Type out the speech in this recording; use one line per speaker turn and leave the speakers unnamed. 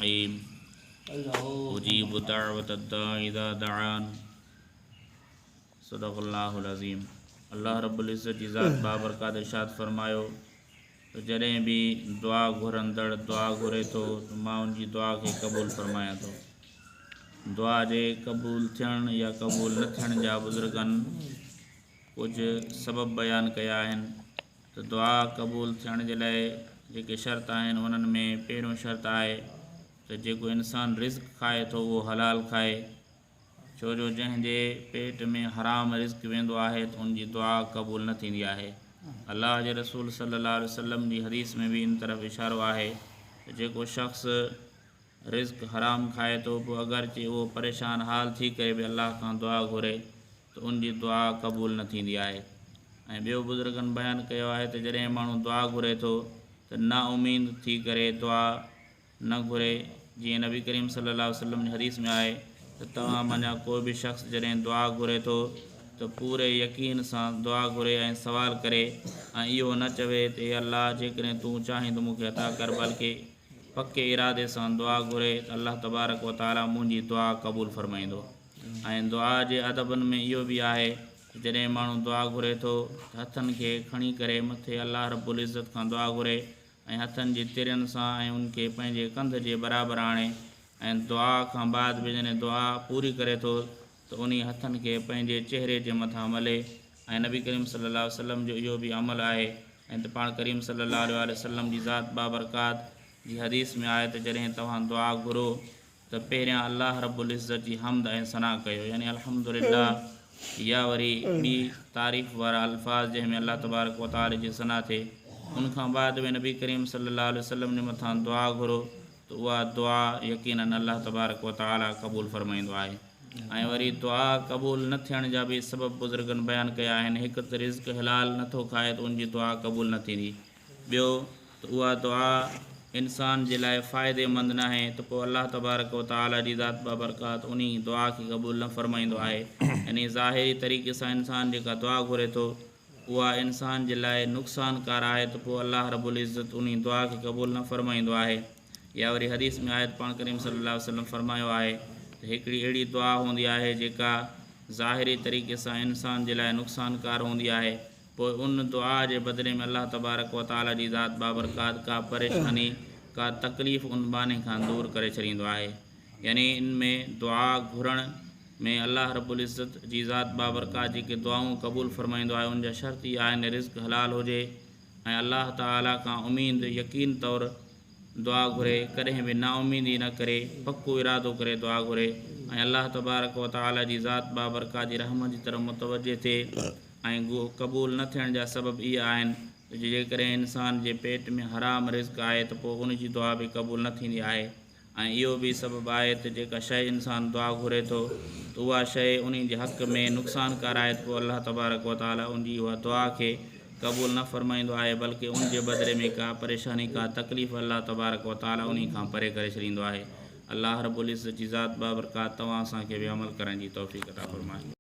الرحيم اجيب دعوة الداع اذا دعان صدق الله العظيم الله رب العزت جي ذات بابرڪات ارشاد فرمايو ته جڏهن به دعا گهرندڙ دعا گهري ٿو ته مان ان جي دعا کي قبول فرمايان ٿو. دعا جي قبول ٿيڻ يا قبول نه ٿيڻ جا بزرگن ڪجهه سبب بيان ڪيا آهن ته دعا قبول ٿيڻ جي لاء جيڪي شرط آهن انهن ۾ پهريون شرط آهي ته جيڪو انسان رزق کائي ٿو اهو حلال کائي ڇو جو جنهن جي پيٽ ۾ حرام رزق ويندو آهي ته ان جي دعا قبول نه ٿيندي آهي. الله جي رسول صلي الله عليه وسلم جي حديث ۾ به ان طرف اشارو آهي ته جيڪو شخص رزق حرام کائي ٿو پوء اگرچه اهو پريشان حال ٿي ڪري به الله کان دعا گهري ته ان جي دعا قبول نه ٿيندي آهي ۽ ٻيو بزرگن بيان ڪيو آهي ته جڏهن ماڻهو دعا گهري ٿو ته نااميد ٿي ڪري دعا نه گهري، جيئن نبي ڪريم صلي الله عليه وسلم جي حديث ۾ آهي ته توهان منجهان ڪو به شخص جڏهن دعا گهري ٿو ته پوري يقين سان دعا گهري ۽ سوال ڪري ۽ اهو نه چوي ته اي الله جيڪڏهن تون چاهين ته مون کي عطا ڪر بلڪه پڪي ارادي سان دعا گهري ته الله تبارڪ وتعالي منهنجي دعا قبول فرمائيندو ۽ دعا جي ادبن ۾ اهو به آهي ته جڏهن ماڻهو دعا گهري ٿو ته هٿن کي کڻي ڪري مٿي الله رب العزت کان دعا گهري ۽ هٿن جي ترين سان ۽ ان کي پنهنجي ڪنڌ جي برابر آڻي ۽ دعا کان بعد به جڏهن دعا پوري ڪري ٿو ته انهي هٿن کي پنهنجي چهري جي مٿان ملي ۽ نبي ڪريم صلي الله عليه وسلم جو اهو به عمل آهي ۽ ته پاڻ ڪريم صلي الله عليه واٰله وسلم جي ذات بابرڪات جي حديث ۾ آهي ته جڏهن توهان دعا گهرو ته پهريان الله رب العزت جي حمد ۽ ثنا ڪيو يعني الحمد لله يا وري ٻي تعريف وارا الفاظ جنهن ۾ الله تبارڪ و تعالي جي ثنا ٿئي ان کان بعد ۾ نبي ڪريم صلي الله عليه وسلم جي مٿان دعا گهرو ته اها دعا يقيناً الله تبارڪ و تعالي قبول فرمائيندو آهي ۽ وري دعا قبول نه ٿيڻ جا به سبب بزرگن بيان ڪيا آهن هڪ ته رزق حلال نه ٿو کائي ته ان جي دعا قبول نه ٿيندي ٻيو ته اها دعا انسان جي لاء فائدي مند ناهي ته پوء الله تبارڪ و تعاليٰ جي ذات بابرڪات انهي دعا کي قبول نه فرمائيندو آهي يعني ظاهري طريقي سان انسان جيڪا دعا گهري ٿو اها انسان جي لاء نقصان ڪار آهي ته پوء الله رب العزت انهي دعا کي قبول نه فرمائيندو آهي يا وري حديث ۾ آهي ته پاڻ ڪريم صلي الله عليه وسلم فرمايو آهي ته هڪڙي اهڙي دعا هوندي آهي جيڪا ظاهري طريقي سان انسان جي لاء نقصان ڪار هوندي آهي پوء ان دعا جي بدلي ۾ الله تبارڪ و تعاليٰ جي ذات بابرڪات ڪا پريشاني، ڪا تڪليف ان ٻانهي کان دور ڪري ڇڏيندو آهي. يعني ان ۾ دعا گهرڻ ۾ الله رب العزت جي ذات بابرڪات جيڪي دعائون قبول فرمائيندو آهي ان جا شرط اهي آهن رزق حلال هجي ۽ الله تعاليٰ کان اميد يقين طور دعا گهري، ڪڏهن به نااميدي نه ڪري، پڪو ارادو ڪري دعا گهري ۽ الله تبارڪ و تعاليٰ جي ذات بابرڪات جي رحمت جي طرف متوجه ٿئي ۽ قبول نه ٿيڻ جا سبب اهي آهن ته جيڪڏهن انسان جي پيٽ ۾ حرام رزق آهي ته پوء ان جي دعا به قبول نه ٿيندي آهي ۽ اهو به سبب آهي ته جيڪا شيء انسان دعا گهري ٿو ته اها شيء انهي جي حق ۾ نقصانڪار آهي ته پوء الله تبارڪ و تعاليٰ ان جي اها دعا کي قبول نه فرمائيندو آهي بلڪه ان جي بدلي ۾ ڪا پريشاني ڪا تڪليف الله تبارڪ و تعاليٰ انهي کان پري ڪري ڇڏيندو آهي. الله رب العزت جي ذات بابرڪات توهان اسان کي به عمل ڪرڻ جي توفيق عطا فرمائي.